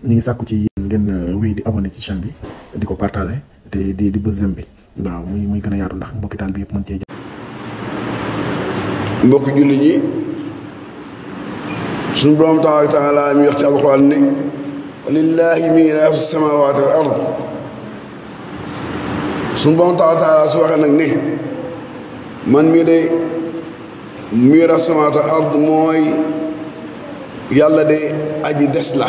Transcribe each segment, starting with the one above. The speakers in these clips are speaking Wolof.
ñi ngi sàkku ci yéen ngeen wéy di abonné ci chaîne bi di ko partagé te di bës j'aime bi waaw muy gën a yaatu ndax mbokki taal bi yëpp mën cee jàpp. mbokki julli ñi suñu borom tabaaraka wa taala mi wax ci alxuraan ne lillahi miiraasu samaawaati wal ard suñu borom tabaaraka wa taala su waxee nag ne man mii de miiraasu samaawaati wal ard mooy yàlla de aji des la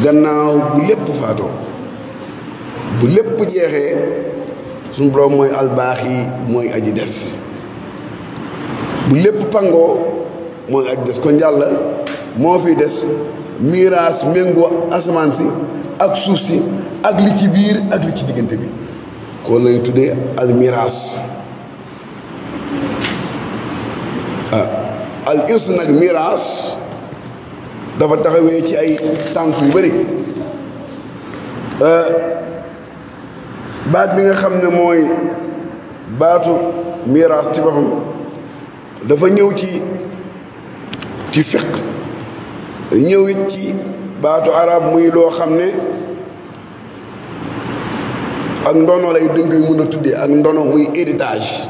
gannaaw bu lépp faatoo bu lépp jeexee suñu borom mooy albaaxi mooy aji des bu lépp pangoo mooy aji des kon yàlla moo fi des miiraas méngoo asamaan si ak suuf si ak li ci biir ak li ci diggante bi kon lañu tuddee al miiraas al irs nag miiraas dafa taxawee ci ay tànk yu bari baat bi nga xam ne mooy baatu miiraas ci boppam dafa ñëw ci fiq ñëw it ci baatu arab muy loo xam ne ak ndono lay dañ koy mën a tuddee ak ndono muy héritage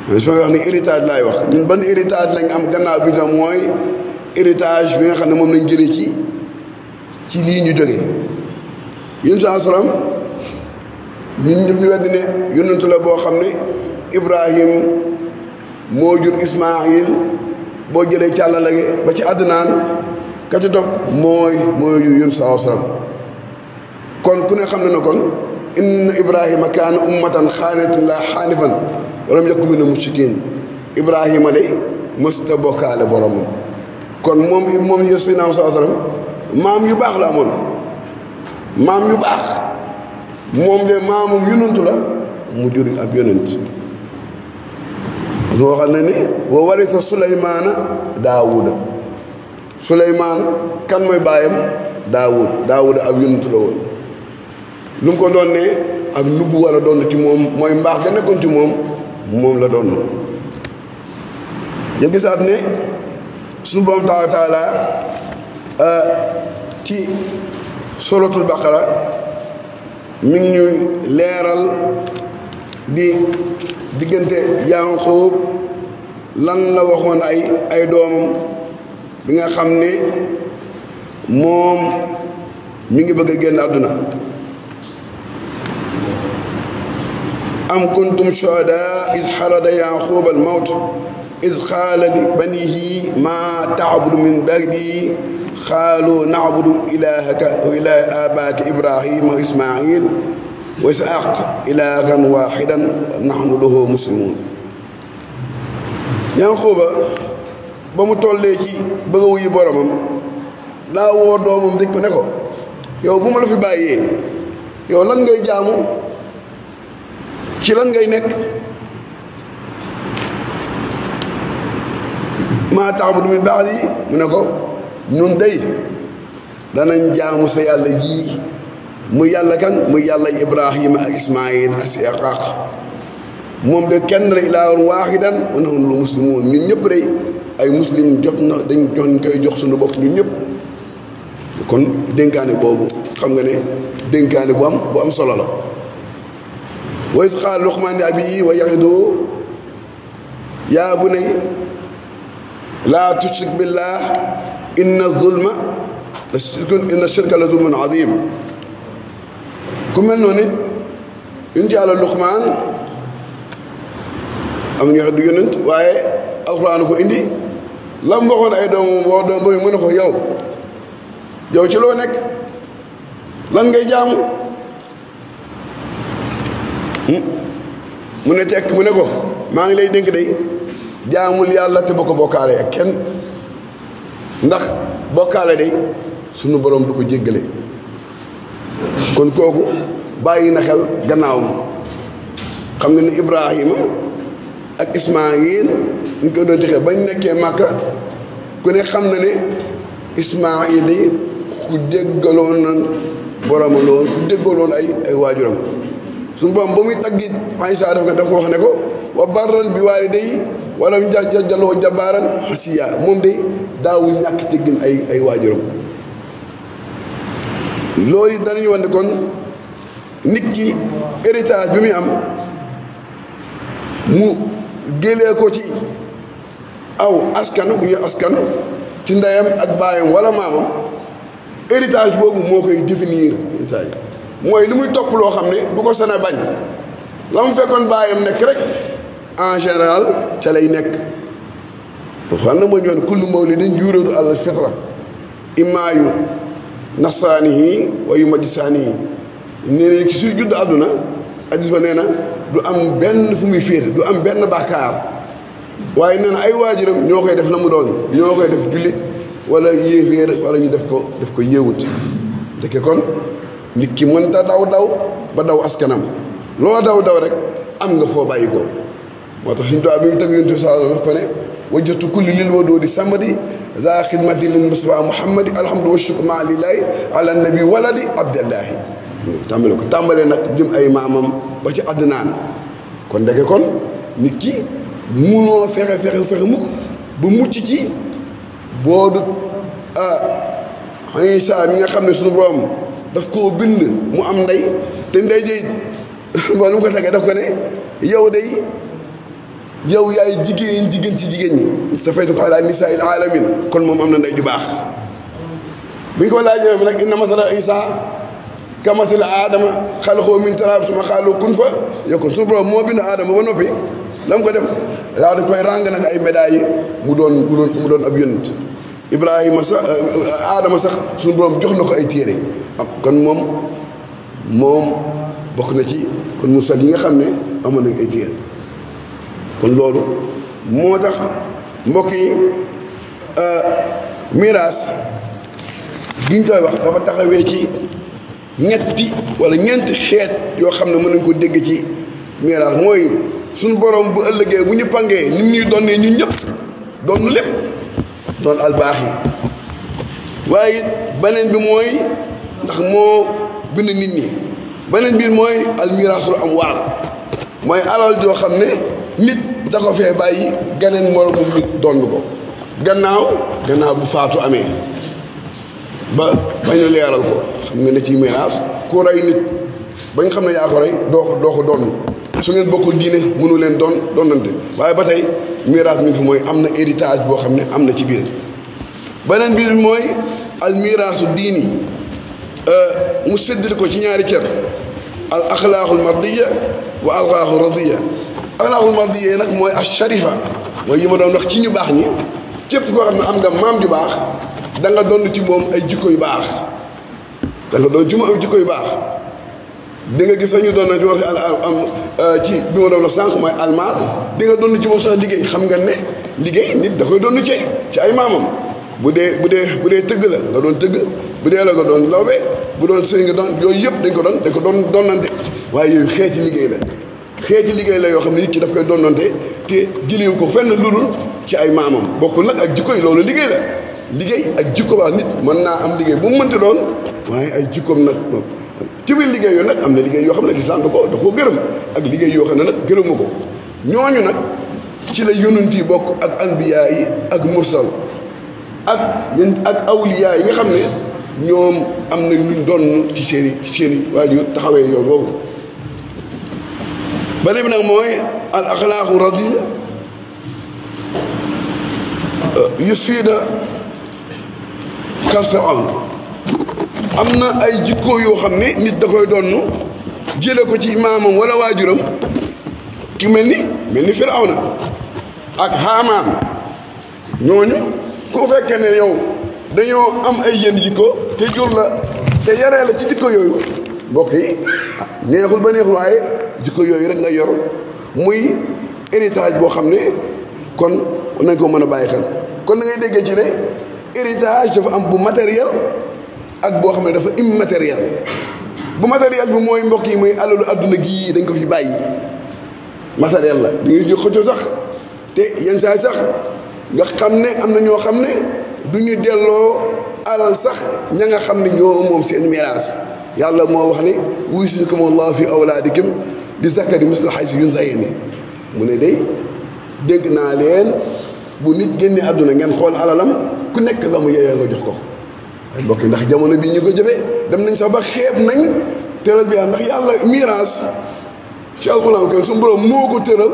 mais su may wax ni héritage laay wax ñun ban héritage lañ am gannaaw bi tam mooy héritage bi nga xam ne moom lañ jëlee ci lii ñu jógee yun saa salaam ñun ñëpp ñu weddi ne yonentu la boo xam ne Ibrahim moo jur Ismaayil boo jëlee càllala gi ba ci Adnaan ka ci topp mooy jur yun saa salaam kon ku ne xam ne na kon inna Ibrahima kaana ummatan xaanitan lillaahi xaanifan wa lam yakun mina mushrikiin Ibrahima de mësta bokkaale boromam kon moom yéen suy naam saa salaam maam yu baax la amoon maam yu baax moom de maamum yonentu la mu jur ab yonent su waxal na ne wa warisa Suleymaana Daawuda Suleymaan kan mooy baayam Daawuda ab yonentu la woon lu mu ko doon ne ak nubbu wala doon ci moom mooy mbaax ga nekkoon ci moom la doon ñu gisaat ne suñu borom tabaaraka wa taala ci suratul baqara mi ngi ñuy leeral di diggante Yaaqub lan la waxoon ay doomam bi nga xam ne moom mi ngi bëgg a génn àdduna am kuntum shuhadaa iz hadara Yaaqub al mawt iz qaala li baniihi maa ta'budu min ba'dii qaaluu na'budu ilaahaka wa ilaaha aabaa'ika Ibraahiima wa Ismaa'iil wa Isxaaqa ilaahan waahidan nahnu lahu muslimuun. Yaaqooba ba mu tollee ci bëgg a wuyu boromam daa woo doomam dëkk ne ko yow bu ma la fi bàyyee yow lan ngay jaamu ci lan ngay nekk maa ta'budu min ba'dii mu ne ko ñun dey danañ jaamu sa yàlla ji muy yàlla kan muy yàlla Ibrahima ak Ismaayil ak Isxaaq moom de kenn la ilaahun waahidan wa nahnu lahu muslimuun ñun ñëpp de ay muslim dañ koy jox suñu bopp ñun ñëpp kon dénkaane boobu xam nga ne dénkaane bu am solo la. wa iz qaala Luqmaan li abiihi wa ya'iduhu yaa bunayya laa tushrik billaah inna shirka la zulmun aziim ku mel noonu it yonent Yàlla Luqmaan am ñu wax du yonent waaye alxuraan ko indi la mu waxoon ay doomam boo doom ba mu ne ko yow ci loo nekk lan ngay jaamu mu ne tekk mu ne ko maa ngi lay dénk day jaamul yàlla te ba ko bokkaale ak kenn ndax bokkaale day sunu borom du ko jéggale kon kooku bàyyi na xel gannaawam xam nga ni Ibrahima ak Ismaayil ñu ko doon joxe bañ nekkee Màkka ku ne xam na ne Ismaayil day ku déggaloon na boroma loon ku déggaloon ay waajuram suñu borom ba muy taggi Aysa dafa wax ne ko wa barran bi waalidayhi wala mu jàljaloo jabaaran xasiya moom de daawul ñàkk teggin ay waajuram loolu it danañu wan ne kon nit ki héritage bi muy am mu gélee ko ci aw askan bu ñuy askan ci ndeyam ak baayam wala maamam héritage boobu moo koy définir mooy li muy topp loo xam ne du ko sën a bañ la mu fekkoon baayam nekk rek en général ca lay nekk xam na moo ñoon kullu mawlidin yuradu ala fitra imaayu nasraanihi wa yu majisaanihi nee na ci suy judd àdduna addis ba nee na du am benn fu muy féete du am benn bàkkaar waaye nee na ay waajuram ñoo koy def la mu doon ñoo koy def jullit wala yéeféer wala ñu def ko yéewut dëkke kon nit ki mënta daw ba daw askanam loo daw rek am nga foo bàyyi ko moo tax suñu doy bi ñu tëgg yonent bi sallallahu alayhi wa sallam wax ko ne wajjatu kulli lil wadoodi samadi za xidmati lil mustafa muhammadi alhamdu wa shukru ma lillahi ala nabi waladi abdallahi tàmbale nag lim ay maamam ba ci àddinaan kon ndeke kon nit ki munoo fexe mukk ba mucc ci boo du Isaa mi nga xam ne suñu borom daf koo bind mu am ndey te ndey jëyit ba lu mu ko tegee daf ko ne yow day yow yaay jigéen ci jigéen ñi safaytuka ala nisaa'il alamin kon moom am na ndey ju baax bu ñu ko laajee nag inna masala Isaa ka masali aadama xalaqahu min turaab summa qaala kun fa yakun suñu borom moo bind aadama ba noppi la mu ko def yaa da koy ràng nag ay médailles mu doon ab yonent Ibrahima sax aadama sax suñu borom jox na ko ay téere kon moom bokk na ci kon mursal yi nga xam ne amoon nañ ay téere kon loolu moo tax mbokk yi miraas giñ koy wax dafa taxawee ci ñetti wala ñeenti xeet yoo xam ne mën nañ ko dégg ci miraas mooy suñu borom bu ëllëgee bu ñu pangee ni ñuy donnee ñun ñëpp doon lépp doon albaax yi waaye it beneen bi mooy ndax moo bind nit ñi beneen bi mooy almiraasul amwaal mooy alal joo xam ne nit da ko fee bàyyi ganeen moroomum nit doon ko gannaaw bu faatu amee ba ñu leeral ko xam nga ne ci miraas ku rey nit bañ xam ne yaa ko rey doo ko doon su ngeen bokkul diine mënu leen doonante waaye ba tey miraas mi fi mooy am na héritage boo xam ne am na ci biir beneen bi mooy al miraasu diini mu séddale ko ci ñaari cër al axlaaqul mardiya wa al axlaaqul radiya axlaaqul mardiya nag mooy as sharifa mooy yi ma doon wax ci ñu baax ñi képp koo xam ne am nga maam ju baax da nga doon ci moom ay jikko yu baax da nga doon ci moom ay jikko yu baax di nga gis sañu doon na ci wax ci bi ma doon wax sànq mooy almaal di nga doon ci moom sax liggéey xam nga ne liggéey nit da koy doon ci ay maamam bu dee tëgg la nga doon tëgg bu dee la nga doon lawbe bu doon sëy nga doon yooyu yëpp dañ ko doon doonante waaye yooyu xeeti liggéey la yoo xam ne nit ki daf koy doonante te jëlewu ko fenn ludul ci ay maamam bokkul nag ak jikko yi loolu liggéey la liggéey ak jikko baax nit mën naa am liggéey bu mu mënti doon waaye ay jikkoom nag ci biir liggéey yooyu nag am na liggéey yoo xam ne lislaam da koo gërëm ak liggéey yoo xam ne nag gërëmu ko ñooñu nag ci la yonent yi bokk ak anbiyaa yi ak mursal ak awliyaa yi nga xam ne ñoom am na luñ doon ci seeni waajur taxawee yoon boobu beneen bi nag mooy al axlaaqu radiya yusiida kal Firawna am na ay jikko yoo xam ne nit da koy doon jële ko ci maamam wala waajuram ki mel ni Firawna ak Haamaan ñooñu ku fekkee ne yow dañoo am ay yenn jikko te jur la te yaree la ci jikko yooyu mbokk yi neexul ba neexul waaye jikko yooyu rek nga yor muy héritage boo xam ne kon nañ ko mën a bàyyi xel kon da ngay déggee ci ne héritage dafa am bu matériel ak boo xam ne dafa immatériel bu matériel bi mooy mbokk yi mooy alalu adduna gii dañ ko fi bàyyi matériel la da ngay jóg xëccoo sax te yenn saa sax nga xam ne am na ñoo xam ne du ñu delloo alal sax ña nga xam ne ñoo moom seen miraas yàlla moo wax ne yuusikum Allahu fi awlaadikum li zakari mislu haysi unsayayni mu ne day dégg naa leen bu nit génne àdduna ngeen xool alalam ku nekk la mu yeyoo nga jox ko mbokk yi ndax jamono bii ñu ko jëfee dem nañ sax ba xeeb nañ tëral bi ndax yàlla miraas ci alxuraan kay suñu borom moo ko tëral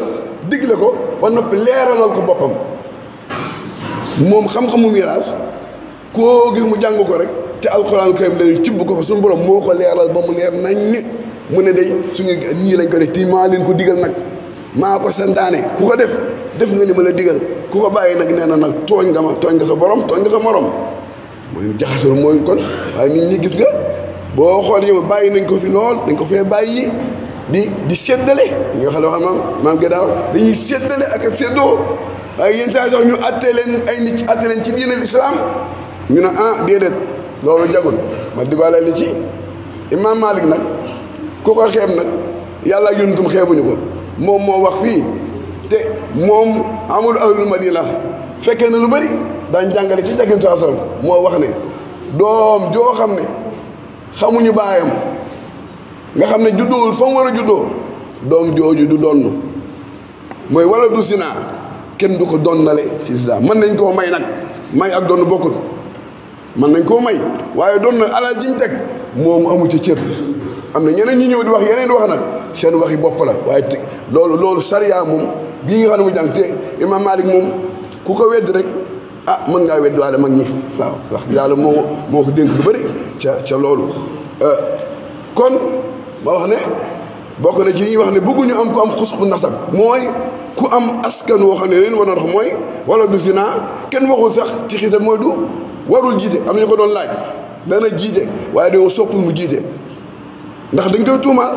digle ko ba noppi leeralal ko boppam moom xam-xamu miraas koo gis mu jàng ko rek te alxuraan kay dañu cibb ko fa suñu borom moo ko leeral ba mu leer nañ ni mu ne day suñu ñii lañ ko def ti maa leen ko digal nag maa ko santaane ku ko def nga li ma la digal ku ko bàyyi nag nee na nag tooñ nga ma tooñ nga sa borom tooñ nga sa morom mooy jaxasoo mooy kon waaye nit ñi gis nga boo xool yi ma bàyyi nañ ko fi lool dañ ko fee bàyyi di séddale ñi nga xam ne wax maam ge daal dañuy séddale ak ak séddoo waaye yenn saa sax ñu atte leen ay nit atte leen ci diine l'islam ñu ne ah déedéet loolu jagul ma diggaale li ci imam Malik nag ku ko xeeb nag yàlla ak yonentam xeebuñu ko moom moo wax fii te moom amul ahlul madina fekkee na lu bëri daañ jàngale ci jagin saa sallam moo wax ne doom joo xam ne xamuñu baayam nga xam ne juddoowul fa mu war a juddoo doom jooju du donn mooy wala du sinaa kenn du ko donnale ci lislaam mën nañ koo may nag may ak donn bokkut mën nañ koo may waaye doon na alal jiñ teg moom amu ci cër am na ñeneen ñi ñëw di wax yeneen di wax nag seen waxi bopp la waaye te loolu sariya moom bii nga xam ne mu jàng te imam Malik moom ku ko wedd rek ah mën ngaa wedd waale mag ñi waaw wax yàlla moo ko dénk lu bëri ca loolu kon ma wax ne bokk na ci ñuy wax ne bëgguñu am ku am xus bu nasab mooy ku am askan woo xam ne leen war na dox mooy wala du si naa kenn waxul sax ci xisa mooy du warul jiite am ñu ko doon laaj dana jiite waaye dañoo soppul mu jiite ndax dañ koy tuumaal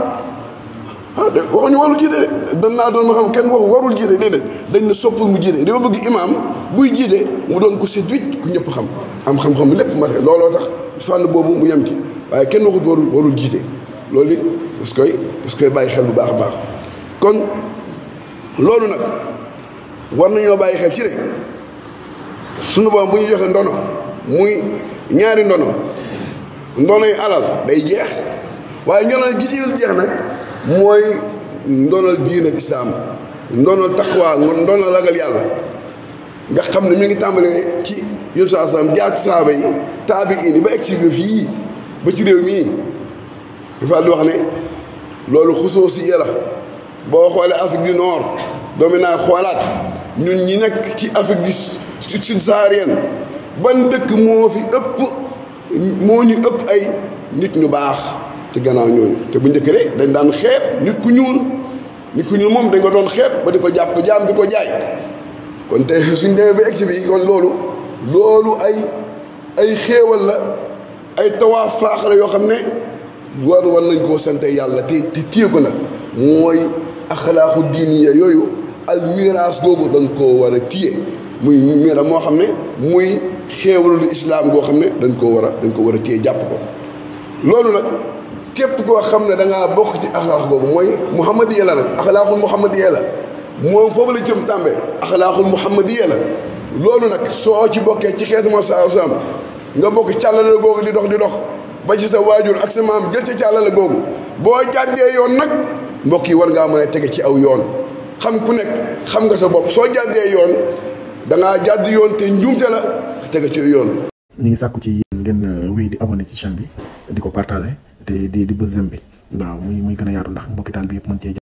waxuñu warul jiite de dañ naa doon ma xam kenn waxu warul jiite déedéet dañ ne soppul mu jiite dañoo bëgg imaam buy jiite mu doon ko set wicc ku ñëpp xam am xam-xam lépp mate looloo tax fànn boobu mu yem ci waaye kenn waxut warul jiite loolu it parce que bàyyi xel bu baax a baax kon loolu nag war nañoo bàyyi xel ci ne sunu boom bu ñu joxe ndono muy ñaari ndonoy alal day jeex waaye ñoonal jiitil jeex nag mooy ndonal diine islaam ndonal taqwa ndonal ragal yàlla nga xam ne mi ngi tàmbalee ci yéen saa salaam jaar ci saaba yi taabiin yi ba egsi bi fii ba ci réew mii dafa di wax ne loolu xusoo si yàlla boo xoolee Afrique du Nord doomi naa xoolaat ñun ñi nekk ci Afrique du subsaharienne ban dëkk moo ñu ëpp ay nit ñu baax ci gannaaw ñooñu te bu njëkk rek dañ daan xeeb nit ku ñuul moom dañ ko doon xeeb ba di ko jàpp jaam di ko jaay kon tey suñ demee ba egsi bi kon loolu ay xéewal la ay tawaaf faax la yoo xam ne war nañ koo sante yàlla te téye ko nag mooy axlaaxu diiniya yooyu al miraas googu dañ koo war a téye muy mira moo xam ne muy xéewalul islaam goo xam ne dañ ko war a téye jàpp ko loolu nag képp koo xam ne da ngaa bokk ci axlaax googu mooy muhammadiya la nag axlaaxul muhammadiya la moom foofu la jëm tàmbee axlaaxul muhammadiya la loolu nag soo ci bokkee ci xeetu Muhammad sallallahu alayhi wasallam nga bokk càllale googu di dox ba ci sa waajur ak sa maam jël ci càllale googu boo jàddee yoon nag mbokk yi war ngaa mën a tege ci aw yoon xam ku nekk xam nga sa bopp soo jàddee yoon da ngaa jàdd yoon te njuumte la tege ci yoon. ñu ngi sàkku ci yéen ngeen wéy di abonné ci chaîne bi di ko partagé te di bës j'aime bi waaw muy gën a yaatu ndax mbokki taal bi yëpp mën cee